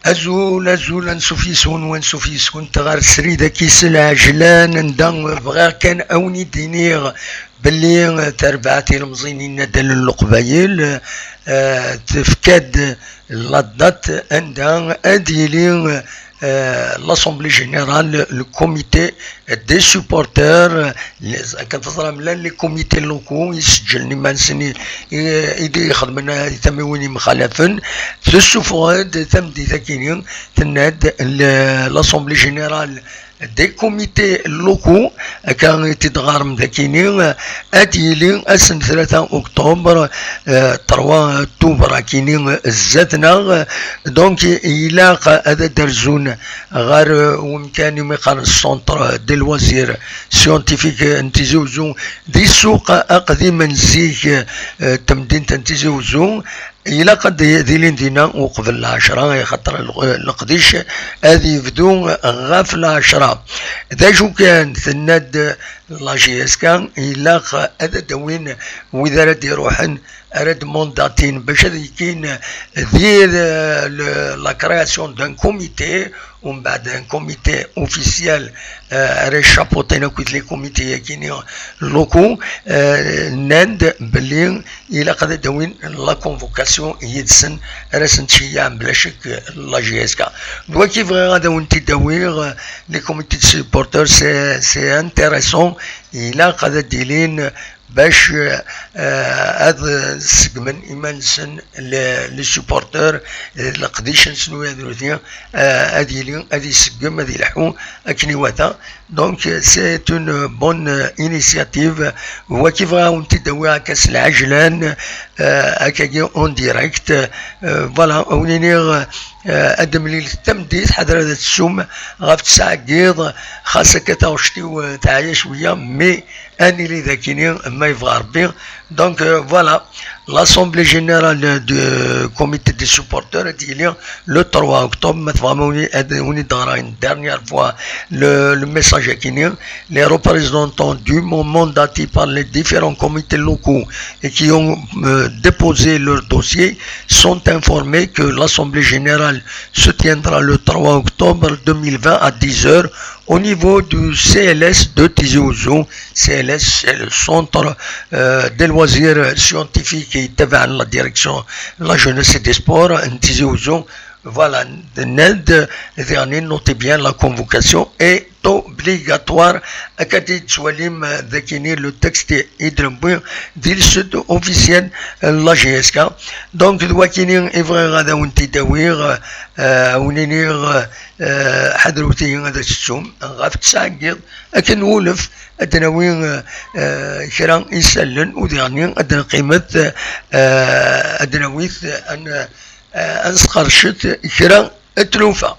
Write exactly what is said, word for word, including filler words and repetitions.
Azul, azul, ansuf yes-wen, wansuf yes-went ɣer srid-agi s lɛejlan, anda bɣiɣ kan a wen-id-iniɣ belli tarbaɛt ilemẓiyen n Nadal n Leqbayel, eh, tefka-d la date anda ad yili, eh, l'Assemblée Générale, le comité des supporters, les, akken teẓram, llan les comités locaux yesseǧlen iman-nsen i, i, i d-ixedmen i tamiwin yemxalafen. Tessuffeɣ-d tameddit akini, tenna-d le-, l'Assemblée Générale des comités locaux, akka i t-id-ɣarem dakini, ad yili ass n tlata octobre, eh, trois octobre akini zdat-neɣ. Donc, ilaq ad d-rzun ɣer, eh, wemkan umi qqaren Centre des Loisirs Scientifiques n Tizi Uzzu, di ssuq aqdim n zik, eh, temdint n Tizi Uzzu. Ilaq ad d-ilin dinna uqbel lɛecṛa, ixaṭer l-, leqdic ad yebdu ɣef lɛecṛa. D acu kan, tenna-d la J S K, ilaq ad d-awin wid ara d-iruḥen, ara d-mandatin bac ad yekkin di, eh, le-, la création d'un comité, umbeɛd un comité officiel, eh, ara icapuṭin akkit les comités akini locaux, eh, nnan-d belli ilaq ad d-awin la convocation yid-sen, ara sen-tceyyeɛ bla ccek la J S K. D waki bɣiɣ ad awen-t-id-awiɣ, eh, les comités de supporters, c'est, c'est intéressant, ilaq ad d-ilin bac, eh, ad seggmen iman-nsen le-, les supporters, eh, leqdic-nsen u ad nutni, eh, ad yili, ad iseggem, ad ilḥu akken iwata. Donc, eh, c'est une bonne, eh, initiative. Waki bɣiɣ ad wen-t-id-awiɣ akka s lɛejlan, eh, akkagi en direct. Eh, voilà, a wen-iniɣ, eh, ad d-temlil tameddit, ḥader ad tessum ɣef tesɛa n yiḍ, xas akka taɣect-iw, eh, teɛya cwiya, mais ad nili dakini ma yebɣa Rebbi. Donc, euh, voilà, l'Assemblée Générale du Comité des Supporters ad yili le trois octobre, ma tebɣam ad wen-, ad wen-id-ɣreɣ une dernière fois le, le message akini. Les représentants du monde mandatés par les différents comités locaux et qui ont, euh, déposé leur dossier sont informés que l'Assemblée Générale se tiendra le trois octobre deux mille vingt à dix heures au niveau du C L S de Tizi Ouzou. C L S, c'est le centre, euh, des loisirs scientifiques et de la direction de la jeunesse et des sports, n Tizi Ouzou. Voilà, notez bien, la convocation est obligatoire. Akka d-tettwalim, euh, dakini le texte i d-newwi di le site officiel, euh, n la J S K. Donc, d wakini i bɣiɣ ad awen-t-id-awiɣ, euh, ad wen-iniɣ, euh, ḥadret-iyi ad tettum ɣef tesɛa n yiḍ, akken wulef ad d-nawi, euh, euh, kra isallen, u diɣenni ad d-neqqimet, euh, ad d-nawi, euh, ad n-, euh, ad nesqercet kra n tlufa.